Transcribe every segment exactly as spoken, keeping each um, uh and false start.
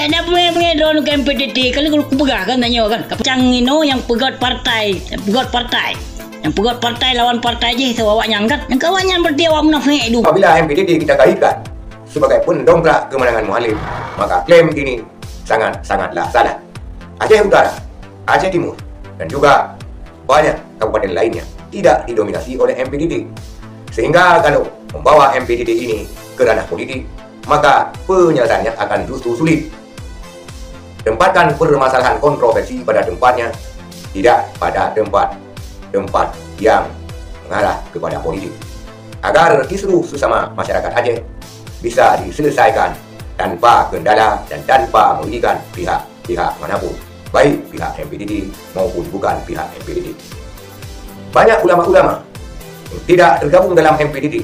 Ada beungéh-beungéh droeneuh keu M P T T, ka lheueh kupeugah kan tanyoe kan. Kapacang inoe nyang peugét partai, nyang peugét partai. Nyang peugét partai lawan partai jih ateueh awaknyan kan. Nyang keu awaknyan berarti awak munafék dum. Apabila M P T T kita kaitkan sebagai pendongkrak kemenangan Mualem, maka klaim ini sangat-sangatlah salah. Aceh Utara, Aceh Timur, dan juga banyak kabupaten lainnya tidak didominasi oleh M P T T. Sehingga kalau membawa M P T T ini ke ranah politik, maka penyelesaiannya akan justru sulit. Tempatkan permasalahan kontroversi pada tempatnya, tidak pada tempat-tempat yang mengarah kepada politik. Agar kisruh sesama masyarakat Aceh bisa diselesaikan tanpa kendala dan tanpa merugikan pihak-pihak manapun, baik pihak M P T T maupun bukan pihak M P T T. Banyak ulama-ulama yang tidak tergabung dalam M P T T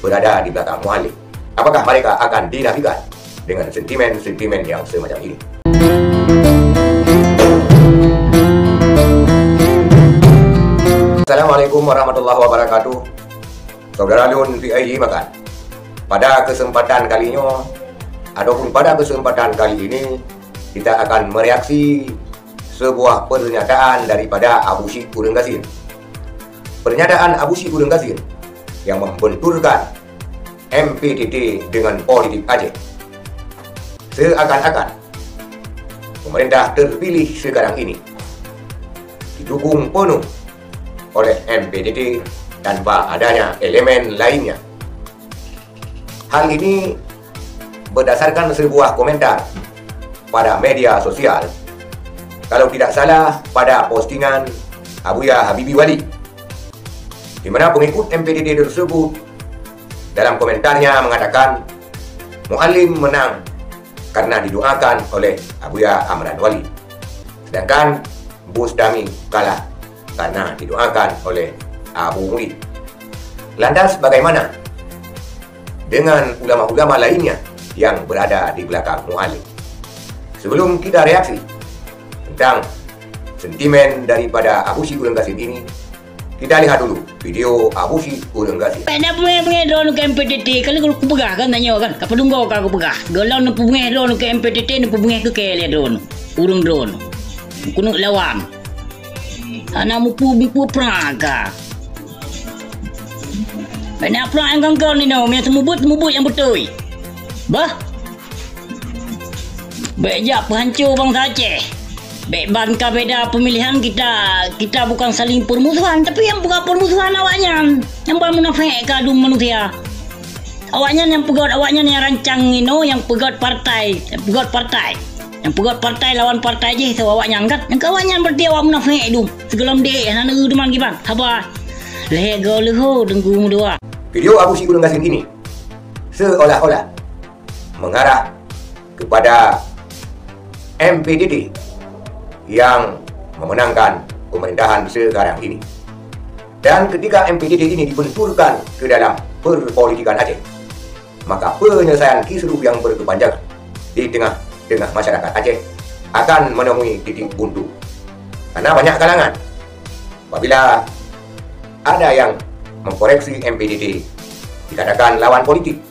berada di belakang Mualem. Apakah mereka akan dinafikan dengan sentimen-sentimen yang semacam ini? Assalamualaikum warahmatullahi wabarakatuh. Saudara lôn V I G makan. Pada kesempatan kali nyoe ataupun pada kesempatan kali ini, kita akan mereaksi sebuah pernyataan daripada Abu Syik Ureueng Gasien. Pernyataan Abu Syik Ureueng Gasien yang membenturkan M P T T dengan politik Aceh. Seakan-akan pemerintah terpilih sekarang ini didukung penuh oleh M P T T tanpa adanya elemen lainnya. Hal ini berdasarkan sebuah komentar pada media sosial, kalau tidak salah pada postingan Abuya Habibie Wali, di mana pengikut M P T T tersebut dalam komentarnya mengatakan Mualem menang karena didoakan oleh Abuya Amran Wali. Sedangkan Bustami kalah karena didoakan oleh Abu Mudi. Lantas bagaimana dengan ulama-ulama lainnya yang berada di belakang Mualem? Sebelum kita reaksi tentang sentimen daripada Abu Syik Ureueng Gasien ini, kita lihat dulu video Abu Syik Ureueng Gasien. Ada beungéh-beungéh droeneuh keu M P T T, ka lheueh kupeugah kan tanyoe kan. Ka padum goe ka kupeugah. Gohlom neupeubungéh droeneuh keu M P T T, neupeubungéh keu kée lé droeneuh. Ureueng droeneuh. Keuneuk lawan. Hana mupu-mupu prang ka. Bèk na prang nyang kongkon inoe, meunyo seumeubeuet, seumeubeuet nyang beutôi. Bah. Bèk jak peuhanco bansa Aceh. Bèk ban ka beda pemilihan kita, kita bukan saling permusuhan, tapi nyang buka permusuhan awaknyan. Nyang ban munafék ka dum manusia. Awaknyan nyang peugöt, awaknyan nyang rancang inoe, nyang peugöt partai, nyang peugöt partai. Nyang peugöt partai lawan partai jih ateueh awaknyan kan? Nyang keu awaknyan berarti awak munafék dum. Sigohlom deh hana neueu duman kiban. Haba lhèe goe leuho teungku meudua. Video Abu Syik Ureueng Gasien ini seolah-olah mengarah kepada M P T T yang memenangkan pemerintahan sekarang ini. Dan ketika M P T T ini dibenturkan ke dalam perpolitikan Aceh, maka penyelesaian kisruh yang berkepanjangan di tengah-tengah masyarakat Aceh akan menemui titik buntu. Karena banyak kalangan, apabila ada yang mengkoreksi M P T T, dikatakan lawan politik.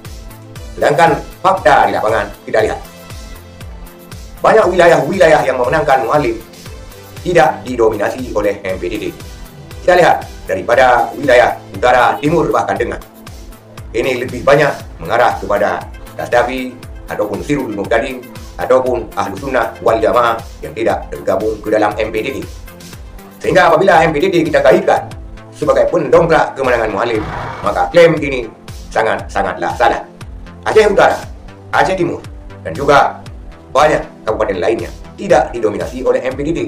Sedangkan fakta di lapangan kita lihat, banyak wilayah-wilayah yang memenangkan Mualem tidak didominasi oleh M P T T. Kita lihat daripada wilayah utara, timur, bahkan tengah. Ini lebih banyak mengarah kepada Dastafi ataupun Sirul Mubtadin ataupun Ahlu Sunnah wal Jamaah yang tidak tergabung ke dalam M P T T. Sehingga apabila M P T T kita kaitkan sebagai pendongkrak kemenangan Mualem, maka klaim ini sangat-sangatlah salah. Aceh Utara, Aceh Timur, dan juga banyak kabupaten lainnya tidak didominasi oleh M P T T.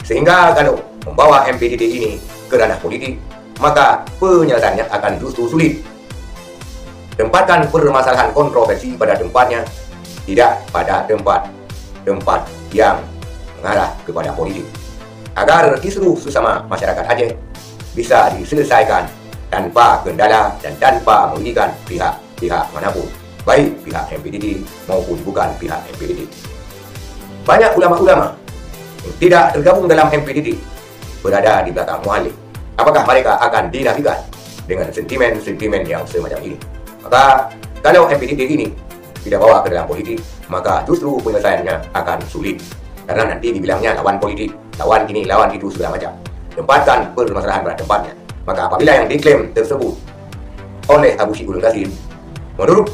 Sehingga kalau membawa M P T T ini ke ranah politik, maka penyelesaiannya akan justru sulit. Tempatkan permasalahan kontroversi pada tempatnya, tidak pada tempat-tempat yang mengarah kepada politik. Agar kisruh sesama masyarakat Aceh bisa diselesaikan tanpa kendala dan tanpa merugikan pihak-pihak manapun, baik pihak M P T T maupun bukan pihak M P T T. Banyak ulama-ulama yang tidak tergabung dalam M P T T berada di belakang Mualem. Apakah mereka akan dinafikan dengan sentimen-sentimen yang semacam ini? Maka, kalau M P T T ini kita bawa ke dalam politik, maka justru penyelesaiannya akan sulit. Karena nanti dibilangnya lawan politik, lawan ini, lawan itu, segala macam. Tempatkan permasalahan pada tempatnya. Maka apabila yang diklaim tersebut oleh Abu Syiek Ulun Qasim, menurut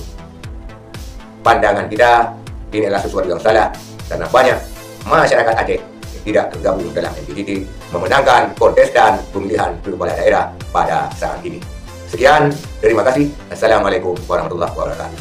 pandangan kita, ini adalah sesuatu yang salah karena banyak masyarakat Aceh yang tidak tergabung dalam M P T T memenangkan kontestan pemilihan kepala daerah pada saat ini. Sekian, terima kasih. Assalamualaikum warahmatullahi wabarakatuh.